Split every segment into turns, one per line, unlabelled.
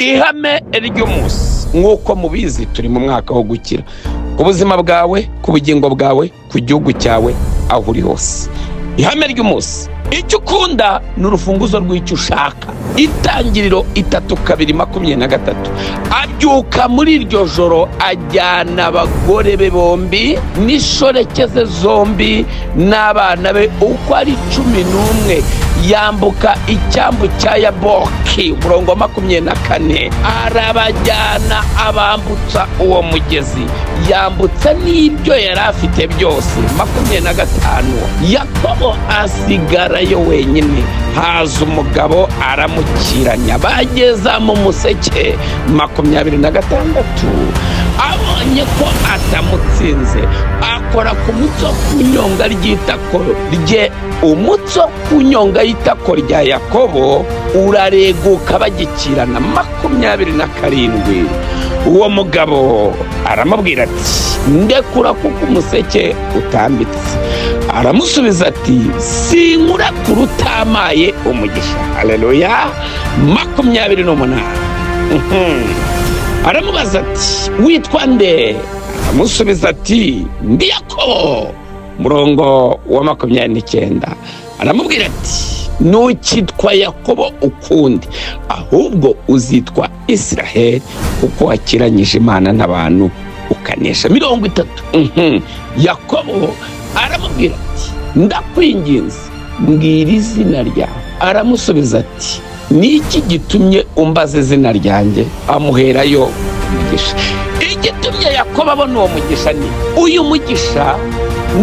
Ihame ry'umunsi, nk'uko mubizi, turi mu mwaka wo gukira ku buzima bwawe, ku bugingo bwawe, ku gihugu cyawe, aho uri hose. Ihame ry'umunsi: icyo ukunda ni urufunguzo rw'icyo ushaka. Itangiriro 3:2-23. Abyuka muri iryo joro, ajyana abagore be bombi n'inshoreke ze zombi n'abana be uko ari 11, yambuka icyambu cya Yaboki. Umurongo wa 24: arabajyana, abambutsa uwo mugezi, yambutsa n'ibyo yari afite byose. 25: Yakobo asigarayo wenyine, haza umugabo aramukiranya, bageza mu museke. 26: abonye ko atamutsinze, akora ku mutsi wo ku nyonga ry'itako rye. Umutsi wo ku nyonga y'itako rya Yakobo urareguka bagikirana. 27: uwo mugabo aramubwira ati: "Ndekura, kuko umuseke utambitse." Aramusubiza ati: "Sinkurekura utamaye umugisha." Haleluya! 28: aramubaza ati: "Witwa nde?" Aramusubiza ati: "Ndi Yakobo." Murongo wa 29: aramubwira ati: "Ntukitwa Yakobo ukundi, ahubwo uzitwa Israheli, kuko wakiranyije Imana n'abantu ukanesha." 30: Yakobo aramubwira ati: "Ndakwinginze, mbwira izina ryawe." Aramusubiza ati: "Ni iki gitumye umbaza izina ryanjye?" Amuherayo umugisha. Igitumye Yakobo abona uwo mugisha ni uyu mugisha,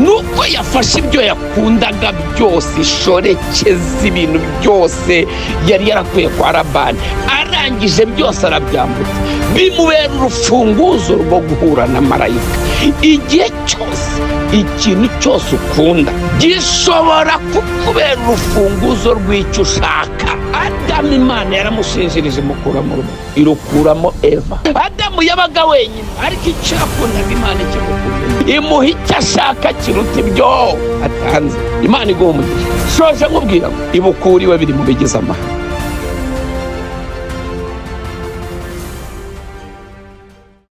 nuko yafashe ibyo yakundaga byose, inshoreke z'ibintu byose yari yarakuye kwa Labani, arangije byose arabyambutsa, bimubera urufunguzo rwo guhura na marayika. Igihe cyose, ikintu cyose ukunda gishobora kukubera urufunguzo rw'icyo ushaka. Adamu, Imana yaramushinjirije, imukuramo uruhu, irukuramo Eva. Adamu yabaga wenyine, ariko icyo yakundaga Imana ikimukundira, imuha icyo ashaka kiruta ibyo atanze. Imana iguha umugisha. Shoje nkubwira ngo ibukuriwe biri mu bigize amahame.